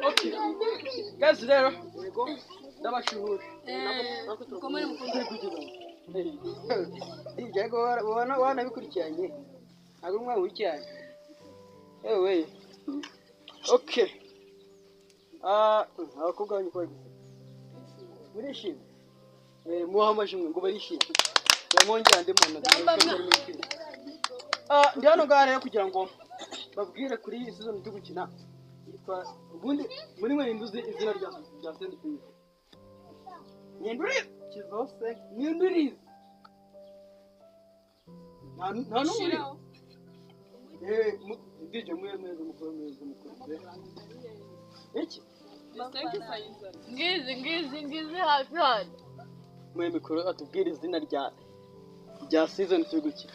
Okay. Guys rero ndabashuhuje. Mukomere mukomere. Yego wanabikurikiranye. Ntabwo umwana wicyane. Ewe. Okay. Abakobwa banyu kwa murishimye. Muha amashimwe ngo barishimye. Mwongera andi muntu. Ndi hano ngaha rero kugira ngo babwire kuri iyi season turi gukina. Yitwa ubundi muri mwe ninduzi izina rya season turi. Ninduri kizose nindurizi. Nta n'umwe. DJ mwe mukuru mukuru. Iki? Ngizi hafi hano. Mwe mikoro atubwire izina rya season turi gukina.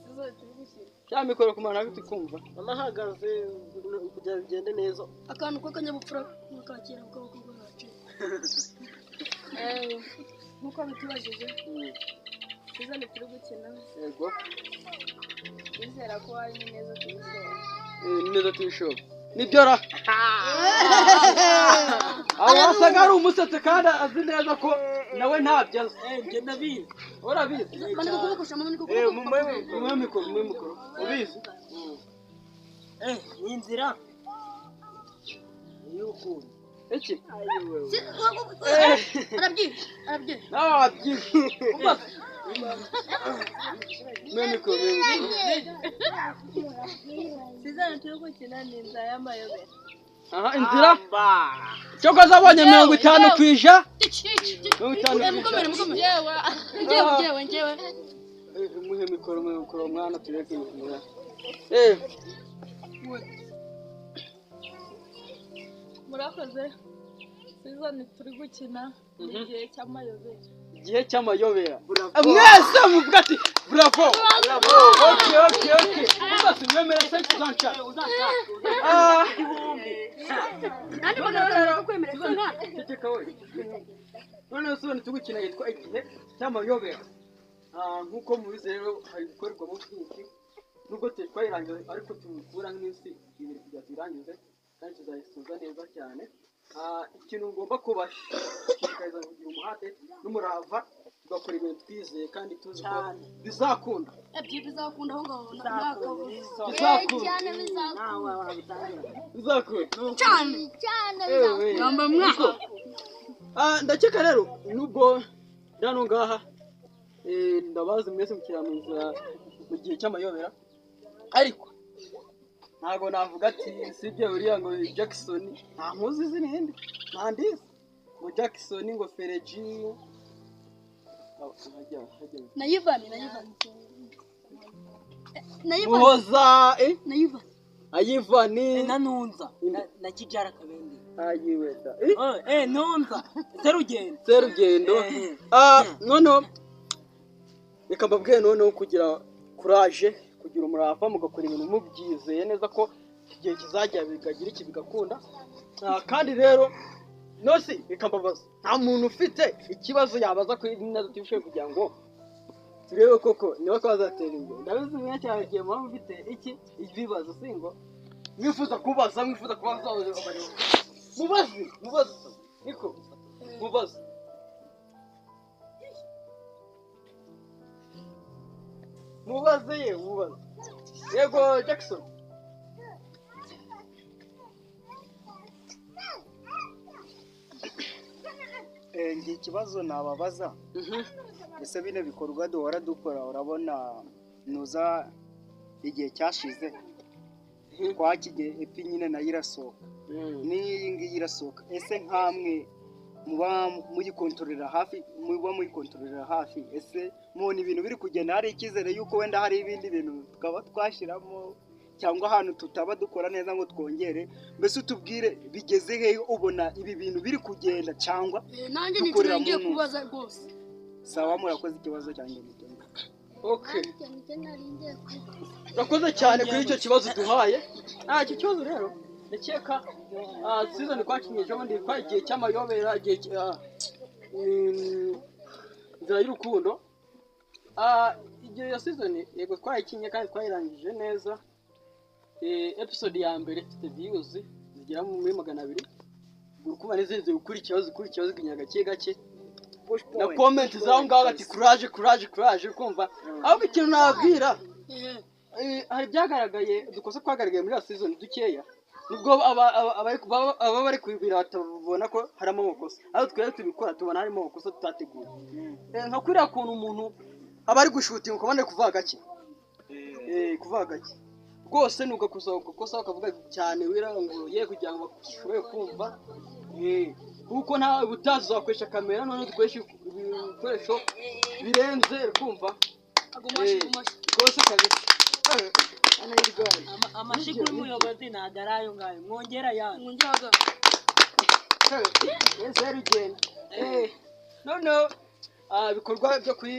Season turi gukina. Cya mikoro kumana ntabwo tukumva. Amahagaze kugira bigende neza. Akantu k'akanyabupfura mukakira ukaboko bacu. Nkuko bitubajije. Season turi gukina. Yego. Bizera ko ari neza turi show. Neza turi show. Nibyo ra. Aho wasaga ari umusatsi kandi azi neza ko nawe ntabyo azi. Njye ndabizi. Urabizi? Manika ukuboko manika ukuboko. Mwe mikoro. Ubizi? Ni inzira y'urukundo. Iki? Arabyizi. Nawe wabyizi. Mwe mikoro. Season turi gukina ni inzira y'amayobera. Aha inzira. Cyokoze abonye 50 kwija. 50 Mukomere. Njyewe. Muhe mikoro mwana tureke mikoro. Murakoze. Season turi gukina ni igihe cy'amayobera. Igihe cy'amayobera. Mwese muvuga ati bravo. Okay. Mwese mwemera se tuzanca. Nandi magana kwemera Ceceka we. None season turi gukina yitwa igihe cy'amayobera. Nkuko mubizi rero hari gukorerwamo byinshi. Nubwo twayirangiza ariko tubikura nk'iminsi ibiri kugira tuyirangize kandi tuzayisoza neza cyane. Ikintu ngomba kubashishikariza kugira umuhate n'umurava tugakora ibintu twizeye kandi tuzi ko bizakunda. Bizakunda aho ngaho Bizakunda. Cyane bizakunda. Ndakeka rero nubwo hano ngaha ndabazi mwese mukira mu nzira mu gihe cy'amayobera ariko ntago navuga ati sibye uriya ngo Jackson nta nkuzi izindi nta ndizi ngo Jackson ngo Fereji na Yivani Muhoza na Ayivani na Nunza na Kijara Kabende ayiweda Nunza Serugendo noneho reka mbabwire noneho kugira courage kugira umurava mugakora ibintu mubyizeye neza ko igihe kizajya bikagira iki bigakunda. Kandi rero nosi reka mbabaza nta muntu ufite ikibazo yabaza kuri Neza TV Show kugira ngo turebe koko niba twazatera imbere. Ndabizi mwe cyane igihe muba mufite iki ibibazo singo mwifuza kubaza mubaze niko mubaze. Mubaze ye mubaze. Yego Jackson. Ngiye ikibazo nababaza. Ese bino bikorwa duhora dukora urabona nuza igihe cyashize twakige epi nyine nayo irasohoka n'iyi ngiyi irasohoka, ese nkamwe muba muyikontorera hafi ese mubona ibintu biri kugenda hari icyizere yuko wenda hari ibindi bintu tukaba twashyiramo cyangwa ahantu tutaba dukora neza ngo twongere, mbese utubwire bigeze hehe ubona ibi bintu biri kugenda cyangwa nanjye ngiye kubaza rwose. Sawa murakoze ikibazo cyanjye muto. Okay. Urakoze cyane kuri icyo kibazo duhaye. Icyo kibazo rero ndakeka season twakinye ejo bundi kwa igihe cy'amayobera igihe inzira y'urukundo Igihe iyo season yego twayikinye kandi twayirangije neza. Episode ya mbere ifite views zigera muri 200. Uri kumva n'izindi zikurikiraho zigenda gake gake. Na comment zaho ngaho ati courage courage courage, kumva. Ahubwo ikintu nababwira, hari ibyagaragaye udukosa twagaragaye muri iyo season dukeya, nubwo aba bari kubirata babona ko harimo amakosa, ariko twebwe tubikora tubona harimo amakosa tutateguye. Nka kuriya kuntu umuntu aba ari gushutinga ukabona ari kuvuga gake, kuvuga gake rwose ni ugakosa ugakosa ukavuga cyane wiranguruye kugira ngo bashobore kumva. Kuko nta ubutazi uzakoresha kamera, none dukoresha ibikoresho birenze kumva. Rwose kabisa. Amashyi kuri muyobozi ntabwo ari ayo ngayo, mwongera ayandi. Serugendo. Noneho ibikorwa byo kuri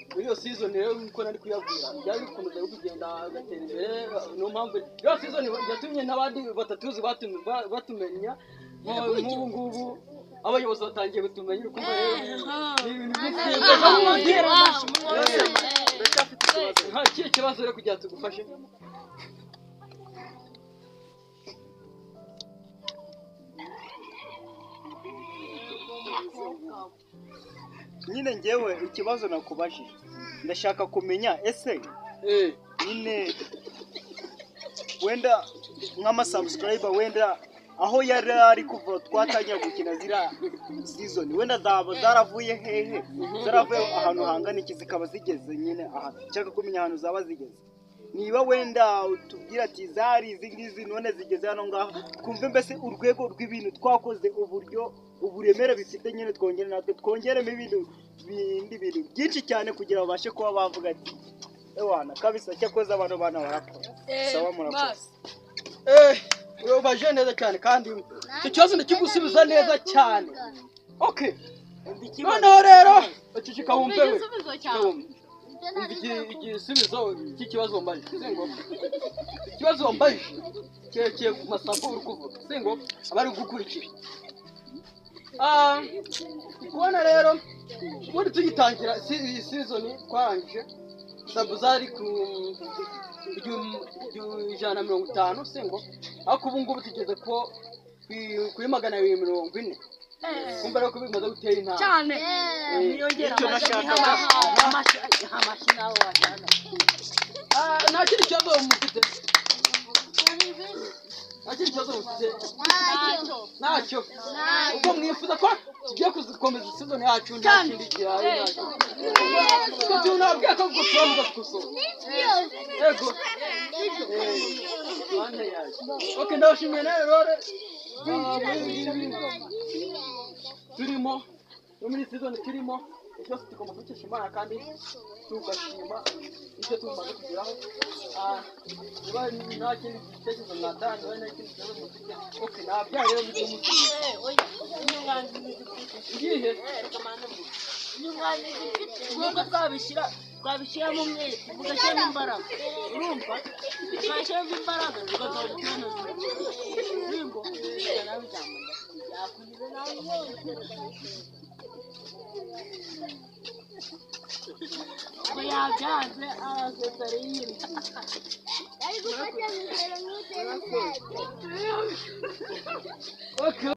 muri iyo season rero nkuko nari kuyabwira byari bikomeza kugenda agatera imbere. Niyo mpamvu iyo season yatumye n'abandi batatuzi batumenya nk'ubu ngubu abayobozi batangiye kutumenya. Urukundo rero ni ibintu Mwongera amashyi, mwongera. Nta kihe kibazo rero kugira tugufashe. Nyine ngewe ikibazo nakubajije, ndashaka kumenya ese nyine wenda nk'amasubscriber wenda aho yari ari kuva twatangira gukina ziriya season, wenda zaba zaravuye hehe, zaravuye ahantu hangana iki zikaba zigeze nyine aha. Nshaka kumenya ahantu zaba zigeze, niba wenda utubwira ati zari izi ngizi none zigeze hano ngaho, twumve mbese urwego rw'ibintu twakoze, uburyo uburemere bifite nyine, twongere natwe twongeremo ibintu bindi bintu byinshi cyane kugira babashe kuba bavuga ati ewana kabisa cyakoze abantu bana barakora. Sawa, murakoze. Ubaje neza cyane kandi icyo kibazo ndakigusubiza neza cyane. Okay, noneho rero uceceka wumve we. Umva igisubizo cy'ikibazo wambajije. Singo ikibazo wambajije cyerekeye ku masambu uri kuvuga, singo abari gukurikira. Kubona rero ubundi tugitangira iyi season twarangije sub zari ku 150, singo, ariko ubu ngubu tugeze ko kuri 240. Kumva rero ko bimaze gutera intambwe cyane. Mwongera Icyo nashakaga. amashyi nawe wajyana. Nta kindi kibazo mufite? Nta kindi kibazo mufite? Ntacyo. Ubwo mwifuza ko tugiye kuzikomeza season yacu, nta kindi gihari? Ntacyo. Ubwo tunabwiye ko gukosora mugakosora. Yego. Bana yaje. Okay, ndabashimiye nawe rero. Muri ibi turimo no muri season turimo byose tugomba kubikesha Imana kandi tugashima ibyo tumaze kugeraho. Niba nta kindi gitekerezo mwatanga, niba nta kindi kibazo mufite, okay, nabyaye rero mujye musubiza. Igihe Nubwo twabishyiramo umwete tugashyiramo imbaraga, urumva twashyiramo imbaraga tugatora ikibazo ringo nawe ijambo yakunyuze nawe. Ubwo yabyanze arasetsa ariyina. Okay.